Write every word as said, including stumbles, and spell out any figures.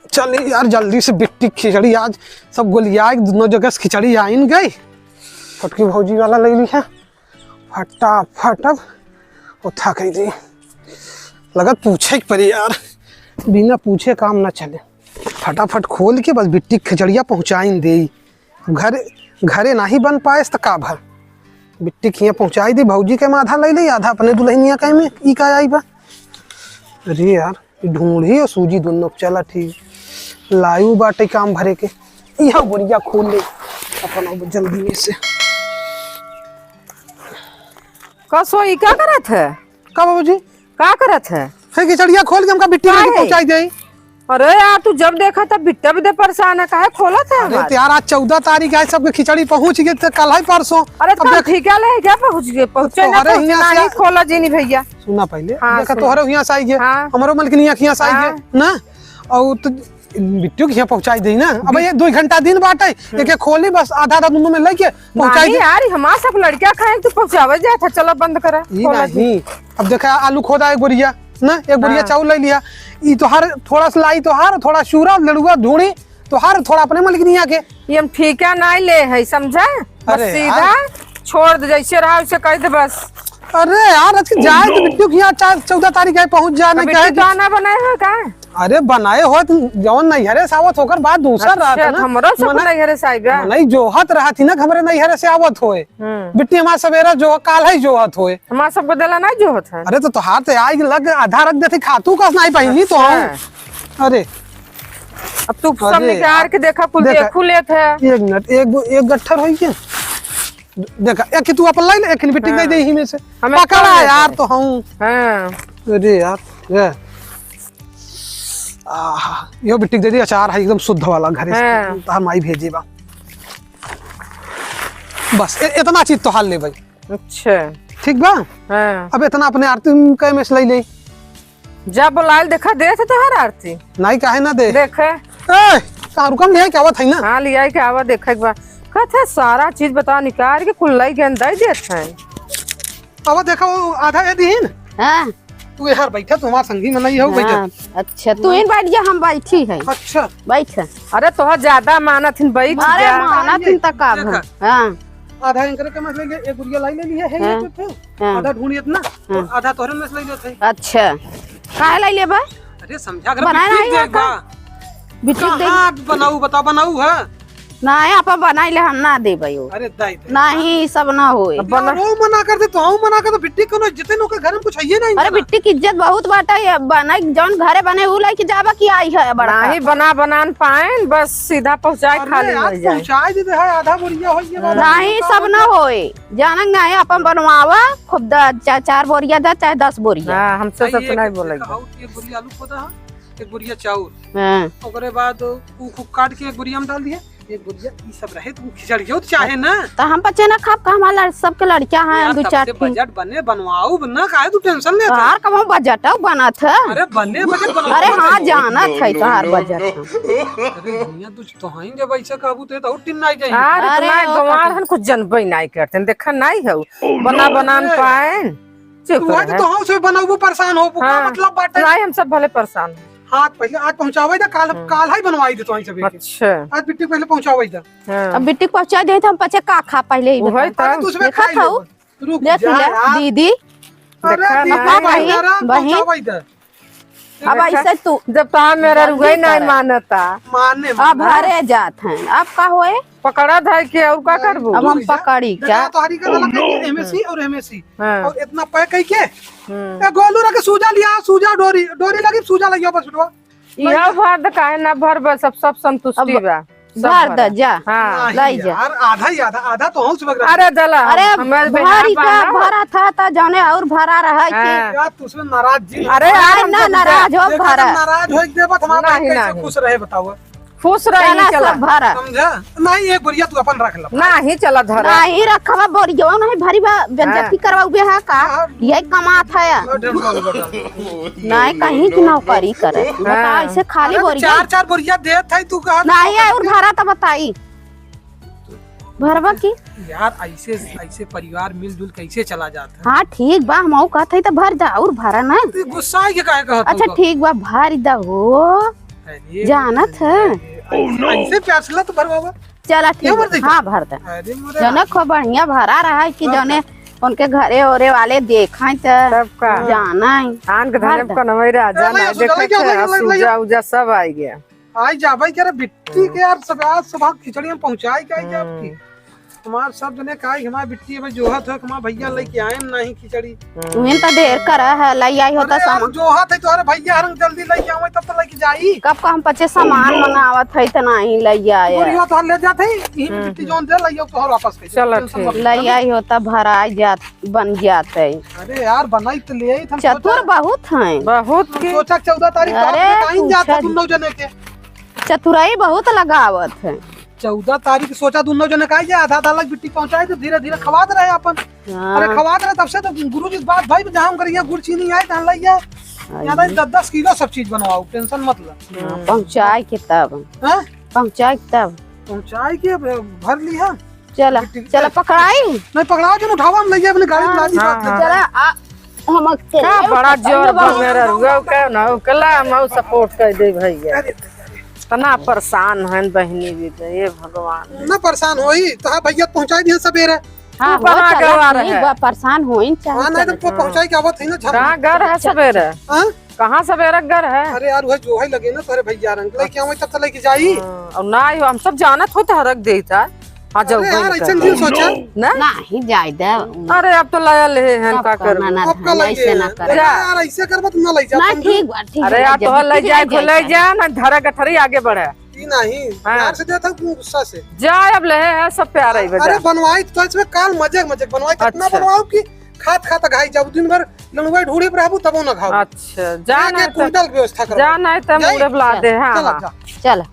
चल यार, जल्दी से बिट्टी खिचड़ी, आज सब गोलियाए के दुनो जगह से खिचड़ी आइन गई। छोटकी भौजी वाला ले ली है, फटाफट अब उठा के दी। लगत पूछे के पड़ी यार, बिना पूछे काम ना चले। फटाफट खोल के बस बिट्टी खिचड़िया पहुँचाइन दे। घर, घरे नाही बन पाएस त का भर, बिट्टी खिया पहुँचाई दी। भौजी के में आधा ले ली, आधा अपने दुल्हनिया के में। ई का आई बा? अरे यार, ढूंढी और सूजी दोनों। चला ठीक, लायू बाटे काम भरे के। यह बोरिया खोल ले अपन अब जल्दी में से। का सो, ई का करत है? का बाबूजी? का करत है? है खिचड़िया खोल के हमका बिट्टी काहे? लेके पहुँचाई दे। अरे यार, तू जब देखा तब बिट्टा भी दे परेशान है, काहे खोलत है अरे हमार? तो यार, आज चौदह तारीख है, सबके खिचड़ी पहुँच गई, तो कल है परसों। अरे अब तो देख, ठीक है, ले क्या पहुँच गए? पहुँचे ना तोहरे पहुँचे, हियाँ ना से ही खोला जीनी भैया। सुना पहले, हाँ, देखा सुना। तोहरे हियाँ से आई गए, हाँ। हमरो मलकिनिया के हियाँ से आई गए, हाँ। ना? और तो बिट्टू के हियाँ पहुँचाई दे ना। अब ये दो घंटा दिन बाटे, हम्म। एक एक खोली बस, आधा आधा दोनों में लेके पहुँचाई नहीं दे। यार, हमार सब लड़कियाँ खाए, तू पहुँचावे जात है, चलो बंद करा, ई खोला नहीं। अब देखा, आलू खोदा एक बोरिया, ना, एक बोरिया हाँ। चाउर ले लिया। ई तोहार थोड़ा सा लाई तोहार, थोड़ा शूरा, लड़ुआ, धूड़ी तोहार, थोड़ा अपने मलकिनिया के। ये हम ठीका नहीं ले है, समझा? बस अरे सीधा यार। छोड़ दे, जैसे रहा वैसे कह दे बस। अरे यार, आज के जाए तो बिट्टू के हियाँ चार, चौदह तारीख है, पहुँच जाए, तो नहीं बिट्टू कहे कि दाना बनाए हो का? अरे बनाए होत, जौन नैहरे से आवत ओकर बात दूसर रहत अच्छा, है ना। हमरो सब मने-, नैहरे से आइबा। मनई जोहत रहत ही ना कि हमरे नैहरे से आवत होए। हम्म। बिट्टी हमार सवेरा जो काल है जोहत होए। हमार सब बदला ना जोहत है। अरे तो तोहार ते आई लग आधा रख देती खातू का नहीं बहिनी तो हम। अच्छा। अरे। अब तू सब अरे निकाल यार। के देखा, कुल देखा। देखू लेत है। एक मिनट, एक गो, एक गट्ठर होई के। देखा, एक तू अपन लाई ले, एक बिट्टी हाँ। दे दे ही में से। हमें पकड़ा कौन यार लेता तो हूँ। हाँ। अरे यार, ये। आहा, यो बिट्टी दे दी, अचार है एकदम शुद्ध वाला घरे से। हाँ। तहार माई भेजे बा। बस, ए-, इतना चीज तो हाल ले भाई। अच्छा। ठीक बा? हाँ। अब इतना अपने आरती कै में से ले ले। जा बोलाइल देखा, देत है तोहार आरती। नहीं, काहे ना दे? देखे। ए, का रुकम लिया के आवत है ना? हाँ, लिया के आवा, देखे एक बार। कहत है सारा चीज बता निकाल के कुल लाई गेंद दे देत है। अब देखा वो आधा ये दीन। हाँ। तू यार बैठा, तुम्हार संगी में नहीं हो, बैठा। हाँ, अच्छा, तू ही बैठ जा, हम बैठी है। अच्छा। बैठ। अरे तोहार ज्यादा मानत हिन, बैठ अरे जा। मानत हिन त का देखा। भा? हाँ। आधा इनकरे के में से ले, एक गुड़िया लाई ले लिया है, हाँ। ये तो थे। हाँ। आधा ढूंढियत ना, हाँ। आधा तोहरे में से ले लेते हैं। अच्छा, काहे लाई लेबा? अरे समझा कर बनाए बिट्टी नहीं देख बा। बिट्टी देख। कहाँ बनाऊ, बता, बनाऊ है? नहीं, आप बनाई ले, हम ना देबे ओ। अरे दाई, दाई। नहीं, ई सब ना होए। अब बना- यार, वो मना कर दे, तो हम मना कर दे, बिट्टी कोनो इज्जत है, ओकर घर में कुछ है ही नहीं अरे बना। बिट्टी की इज्जत बहुत बाटे, ये बनाई, जौन घरे बने, ऊ लेके जाबा कि आई है बड़का। नहीं, बना, बना न पाएन, बस सीधा पहुँचाए, अरे खाली यार, हो जाए। पहुँचाए दे दे, है, आधा बोरिया हो ये वाला। नहीं, सब ना होए। जानक नहीं, अपन बनवावा, खूब द-, चा-, चार बोरिया द, चाहे दस बोरिया। हाँ, हमसे भाई, सब एक, नहीं एक बोलेगा। कहाऊ कि एक बोरिया आलू खोदा है, एक बोरिया चाउर। हाँ। ओकरे बाद ऊ खूब काट के एक बोरिया में डाल दिए, एक बोरिया ई सब रहे, तो खिचड़ियो तो चाहे ना। तो हम बच्चे ना खाब, का हमार लड़-, सबके लड़कियां हैं, यार, दो तब चार से ठो। बजट बने, बनवाऊ ना, काहे तू टेंशन लेत है? तोहार कबहूँ बजट बनत है? अरे बने बजट बनवाऊ अरे ना। हाँ, जानत है तोहार बजट। अरे दुनिया, तू तो हईं जब ऐसे कहबू तो, तो टीम ना आई जाई। यार, अरे इतना ओकर गंवार हन, कुछ जनबे नहीं करते, देखा नहीं है, बना बना न पाए। चुप तू आज रहे। तो हम से बनाऊ परेशान हो, का हाँ। मतलब बाटे? नहीं, हम सब भले परेशान हैं। हाँ, पहले आज पहुँचावे दा, काल हम, हम्म। काल ही बनवाई दे तो ही सब एक। अच्छा। आज बिट्टी पहले पहुँचावे दा। हाँ। अब बिट्टी पहुँचा दे तो हम पचे का खा पहले ही वही बता। तो। अरे तू उसमें देखा खाई था ले। वो? रुक देख जा ले, यार। दीदी। अरे देखा दीदी, नहीं। बहिन, पहले बहिन। पहुँचावे दा। अब देखा, ऐसे तू जब तो हम मेरा जल्दी रुगई नहीं कर। मानता। माने, अब माने। हरे जात हैं, अब का होए? पकड़ा धर के और का करबू? अब हम रुक जा। पकड़ी देखा, क्या? तोहरी का लगा के एमे सी और एमे सी। हाँ। और इतना पैक कई के। हम्म। ए, गोलू रखे सूजा लिया, सूजा डोरी, डोरी लगी, सूजा लगिया बस बेटवा। यह बात काहे ना भर बस, सब, सब संतुष्टि अब बा। सब भर भरा। द जा। हाँ। नहीं लाई जा। यार, आधा ही आधा, आधा तो हम सुबह अरे दला, अरे, हमारे भरी बेटा का बा ना। भरा था, ता जाने और भरा रहा है कि हाँ। यार, तू उसमें नाराज जी। अरे अरे यार, ना, हम नाराज हो, देखो, भरा। नाराज हो, एक देवत हमारा नहीं, कैसे नहीं। खुश रहे, बताओ। खुश रही, चला चला। सब भरा। समझा? नहीं, एक बोरिया तू अपन रख ला। नहीं, चला धरा। नहीं रखबा, बोरिया नहीं भरी बा, बेइज्जती हाँ। करवाउबे है का? हाँ। यही कमात है। लो, ढेर लो, लो, लो। नहीं, कहीं की नौकरी करे। बता, हाँ। ऐसे खाली अरे, बोरिया। चार, चार बोरिया देत है, तू कहा नहीं, और भरा तो बताई। भरवा की? यार, ऐसे, ऐसे परिवार मिलजुल कैसे चला जात है? हाँ, ठीक बा, हम कहत हई त भर दा, और भरा ना। तू गुस्सा के काहे कहत अच्छा, हो? ठीक बा, भर दा हो। अरे, जानत है। अरे, ऐसे, ऐसे प्यार से ला तो भरवावा। चला, ठीक बा। हाँ, भर दा। अरे, मोरे जौने राम। खूब बढ़िया भरा रहा है कि हाँ। जौने उनके घरे ओरे वाले देखा है त तब का? जाना है। आन के भर धरे दा। कनवई राजा ए, भैया, ना सुजा, देखे लइके थे, आवा, लइके, लइके। सूजा उजा सब आई गया। आई जा भाई, कह रहे बिट्टी के यार, सब आज सुबह खिचड़ी हम पहुंचाई के आई जा आपकी। हम्म। हमार सब जने का आई, हमार बिट्टी भाई जोहत है, हमार भैया लइके आए नहीं खिचड़ी। हम्म। उहें त देर करा है, लइ आई होता अरे यार, सामान। जोहत है तोहरे भैया हरंग जल्दी लइके आवे तब तो लइके जाई। कब का हम पचे सामान मंगावत है त नहीं लइ आए। गोरिया तो ले जात है, यही हम्म। बिट्टी जौन दे लइयो तोहर वापस कैसे। चलो टेंशन ठीक। मत ले। लइ आई होता भराई जात, बन जात है। अरे यार, बनाई तो ले आई, हम चतुर सोचा बहुत हैं। बहुत हम की। सोचा चौदह तारीख को अरे, आप लेके आइन जाता पूछा तुम नौ जने के। चतुराई बहुत लगावत है। चौदह तारीख सोचा दुनो जने का, ये आधा आधा लग बिट्टी पहुंचाए तो धीरे धीरे खवात रहे अपन। हाँ। अरे खवात रहे तब से तो गुरु जी बात भाई, जहाँ हम करिए गुड़ चीनी आए तहाँ लइया। आई। यहाँ दस दस किलो सब चीज बनवाओ, टेंशन मत ला। हाँ, पहुंचाए के तब। हाँ? पहुंचाए के तब। पहुंचाए के अब भर ली है। चला, बिट्टी के चला तब। पकड़ाई। नहीं पकड़ाओ जो उठावा, हम लइया अपने गाड़ी में हाँ, लादी हाँ, बात हाँ। करते चला, हैं। आ, हम अकेले का बड़ा पकड़ाई जोर बा। बने रहुआ, का ना, कला हम support कर दे भैया। अरे, इतना परेशान हन बहिनी भी तो, हे भगवान। ना परेशान होई, तोहार भैया पहुंचाई दिहन सबेरे। हाँ, तू कहाँ हो, चला, गवा ठीक रहे? बा, परेशान होई, चाहे हाँ, नहीं तो चले। पहुंचाई के आवत है ना, झम- कहाँ गए रहे सबेरे? हाँ? कहाँ सबेरे गए रहे? अरे यार, वह जो है लगे ना तोहरे भैया रंग, लइके आवे तब तो लइके जाई। हाँ, और ना, हम सब जानत हो तो हरक देता। हाँ, जाओ, अरे यार, बंद कर। ऐसन क्यों सोचा? ना? नहीं, जाए दे। अरे, अब तो लाया ले हैं, तब का का करबो? ना, ना, अब का ना, लइके ऐसे ना हैं? करे। अरे यार, ऐसे करबो तो ना लइ जा, ना, समझू? ठीक बा, ठीक अरे बा, यार, जब तोहर लइ बिटिया जाए, जाए, खुले जाए। जाए ना, धरा गठरी आगे बढ़े। ई नहीं, हाँ। प्यार से देता हूँ, गुस्सा से। जा, अब ले है, सब प्यार आई बजा। अरे बनवाई तो इसमें काल मजे मजे बनवाई, कितना अच्छा। बनवाओ कि खात खात घाई जाओ, दिन भर लंगुआ ढूढ़े पर रहबू तबो ना खाओ। अच्छा, जा एक, ना एक तो, कुंटल व्यवस्था करवा। जा ना तो जाई? मुड़े बुला दे, हाँ, चला, हाँ। जा। चला।